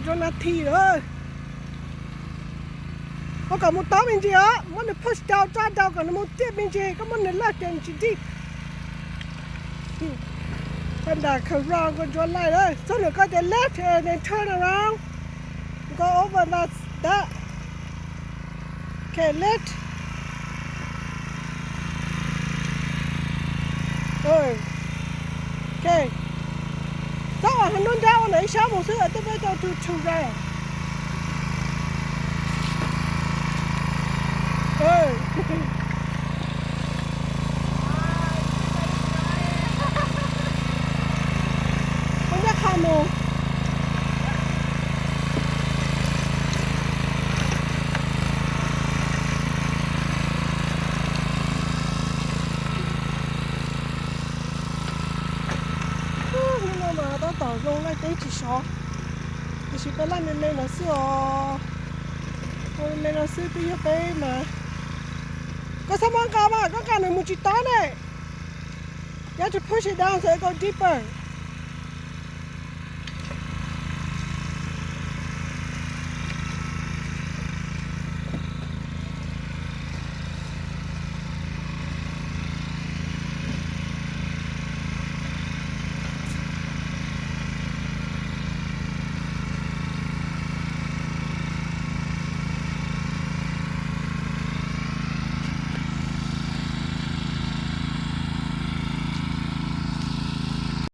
Rau nas this lawm. Koj kom mus tob me ntsis os, muab nws push down, raj down kom nws mus tiaj me ntsis, koj muab nws laj ces nws tsis dig. Panda khaws rau koj ntsuab laij lawm, txog nws koj tias left and then turn around. Go over that, that. Okay, left. Okay. Txhob ua hnub nrab ua ntawm ib sab mus xwb, tej peb tau to to right. Ua ncaj qha mus. Hnub no mas tab tom zoo, laij teb tsis sov, tiam sis peb laij me me no xwb os. Ua me me no xwb twb yog peb mas. Koj txhob muab nqa mas, koj nqa nws mus tsis tob ne. You have to push it down so it go deeper.